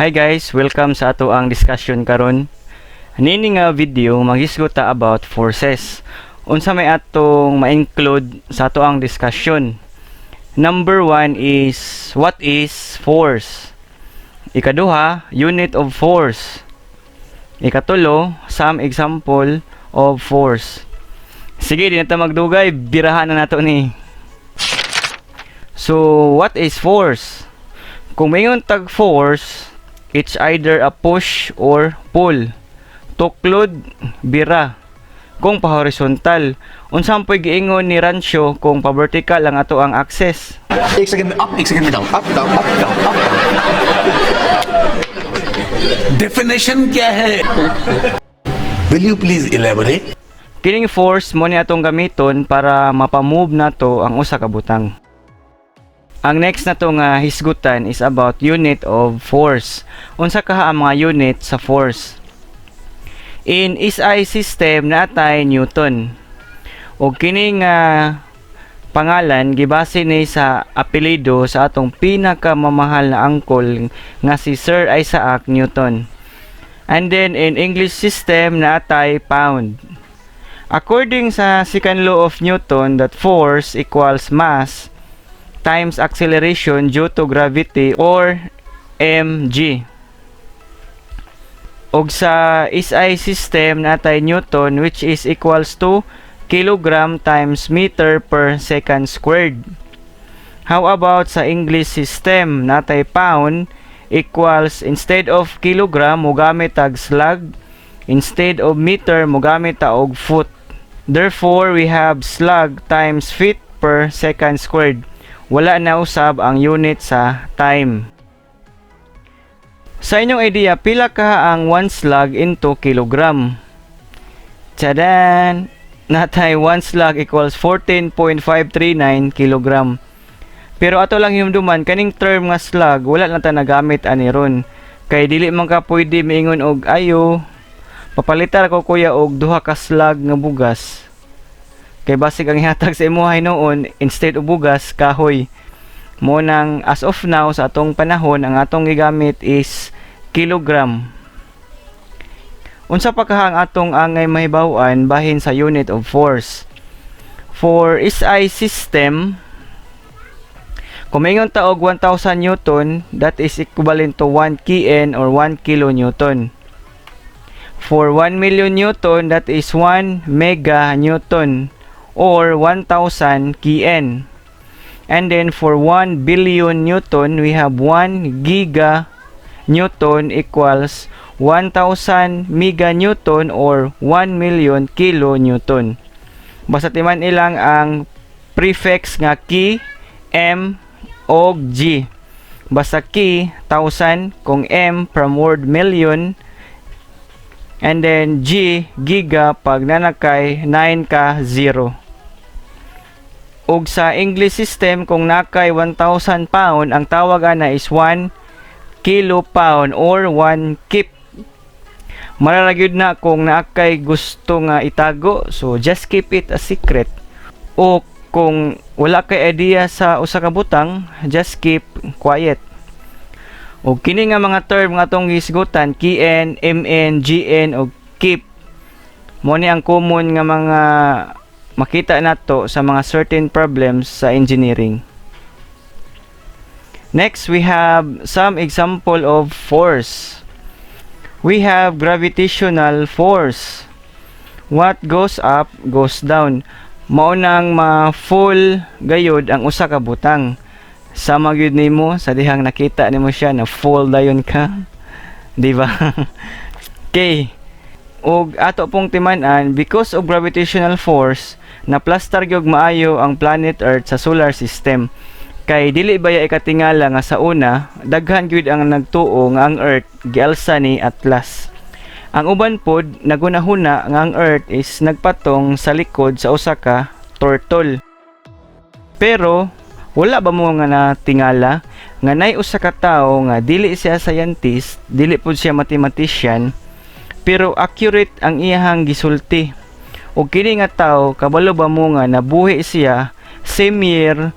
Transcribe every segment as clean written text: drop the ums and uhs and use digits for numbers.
Hi guys, welcome sa ato ang discussion karon. Nini nga video, maghisgot ta about forces. Unsa may atong ma-include sa ato ang discussion? Number one is, what is force? Ikaduha, unit of force. Ikatulo, some example of force. Sige, di na ta magdugay, birahan na nato ni. So, what is force? Kung maingon tag force, it's either a push or pull. Tuklod, bira. Kung pa-horizontal, unsa po'y giingon ni Rancho kung pa-vertical ang ato ang axis? एक सेकंड में अप, एक सेकंड में down, up, down, up, down, up, down. Definition क्या है? Will you please elaborate? Kining force mo ni atong gamiton para mapamove nato ang usa ka butang. Ang next na to nga hisgutan is about unit of force. Unsa kaha ang mga unit sa force? In SI system, naatay Newton. Og kini nga pangalan gibase ni sa apelyido sa atong pinakamamahal na angkol nga si Sir Isaac Newton. And then in English system, naatay pound. According sa second law of Newton, that force equals mass times acceleration due to gravity or mg. Og sa SI system, natay Newton, which is equals to kilogram times meter per second squared. How about sa English system? Natay pound equals, instead of kilogram, mogamit tag slag, instead of meter, mogamit ta og foot. Therefore, we have slag times feet per second squared. Wala na usab ang unit sa time. Sa inyong idea, pila ka ang 1 slag into kilogram? Tchadan! Natay 1 slag equals 14.539 kilogram. Pero ato lang hinumduman, kaning term nga slag, wala na ta nagamit ani ron. Kay dili man ka pwede miingon og ayo, papalitar ko, kuya, og duha ka slag nga bugas. Kay basig ang ihatag sa imo hinuon, instead og bugas, kahoy. Mo nang as of now, sa atong panahon, ang atong gigamit is kilogram. Unsa pa kaha ang atong angay mahibaw-an bahin sa unit of force? For SI system, kung maingon ta og 1,000 newton, that is equivalent to 1 kN or 1 kilonewton. For 1 million newton, that is 1 mega newton or 1,000 kN. And then for 1 billion newton, we have 1 giga newton equals 1,000 mega newton or 1 million kilonewton. Basta timan ilang ang prefix nga K, M, o G. Basta K, 1,000, kung M from word million, and then G, giga, pag nanakay 9 ka 0. Ug sa English system, kung nakay 1,000 pound, ang tawag ana is 1 kilo pound or 1 kip. Mara ra gyud na kung naakay gusto nga itago, so just keep it a secret. O kung wala kay idea sa usa ka butang, just keep quiet. O kini nga mga term nga atong gihisgutan, KN, MN, GN o kip, mo ni ang common nga mga makita nato sa mga certain problems sa engineering. Next, we have some example of force. We have gravitational force. What goes up goes down. Mao nang ma-fall gayod ang usa ka butang. Sama gyud nimo sa dihang nakita nimo siya na fall dayon ka. Di ba? Okay. Og ato pong timan-an, because of gravitational force, na plastar gyud maayo ang planet Earth sa solar system. Kay dili baya ikatingala nga sa una, daghan gyud ang nagtuo nga ang Earth gialsa ni Atlas? Ang uban pod nagunahuna nga ang Earth is nagpatong sa likod sa usa ka turtle. Pero wala ba mo nga natingala nga nay usa ka tawo nga dili siya scientist, dili pud siya mathematician, pero accurate ang iyahang gisulti? Ug kini nga tawo, kabalo ba mo nga nabuhi siya same year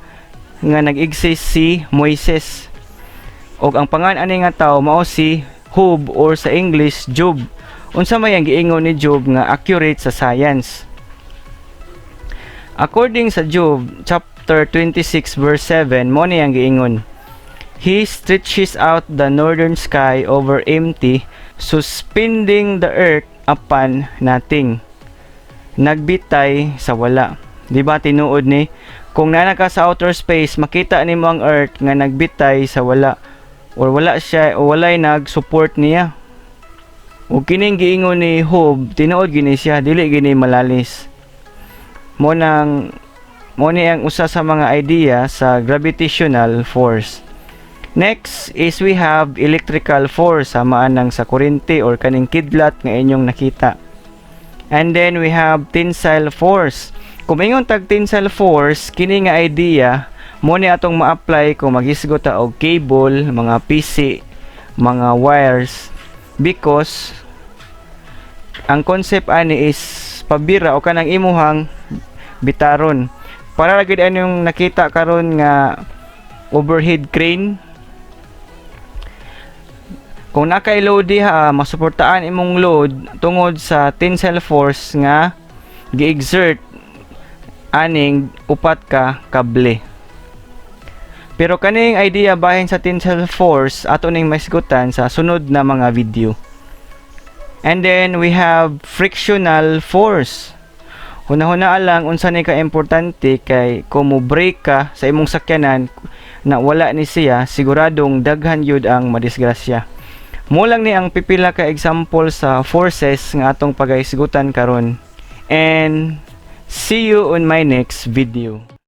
nga nag-exist si Moises? Og ang pangan ani nga tawo mao si Job or sa English, Job. Unsa may ang giingon ni Job nga accurate sa science? According sa Job chapter 26 verse 7, mo ni ang giingon: "He stretches out the northern sky over empty, suspending the earth upon nothing." Nagbitay sa wala. Di ba tinuod ni? Kung naa ka sa outer space, makita nimo ang earth nga nagbitay sa wala or wala siya o walay nag-support niya. Ug kining giingon ni Job, tinuod gini siya, dili gini malalis. Mo ni ang usa sa mga idea sa gravitational force. Next is we have electrical force, sama nang sa kuryente or kaning kidlat nga inyong nakita. And then we have tensile force. Kung ingon tag tensile force, kini nga idea mo ni atong ma-apply kung maghisgot ta og cable, mga PC, mga wires, because ang concept ani is pabira o kanang imuhang bitaron. Para ra gid anong nakita karon nga overhead crane, kung naka-load diha, masuportaan imong load tungod sa tensile force nga gi-exert aning upat ka kable. Pero kaning idea bahin sa tensile force, ato ning mahisgutan sa sunod na mga video. And then we have frictional force. Huna-huna lang unsa ni ka importante kay kung mo brake ka sa imong sakyanan na wala ni siya, siguradong daghan gyud ang madisgrasya. Mo lang ni ang pipila ka example sa forces nga atong pagahisgutan karon. And see you on my next video.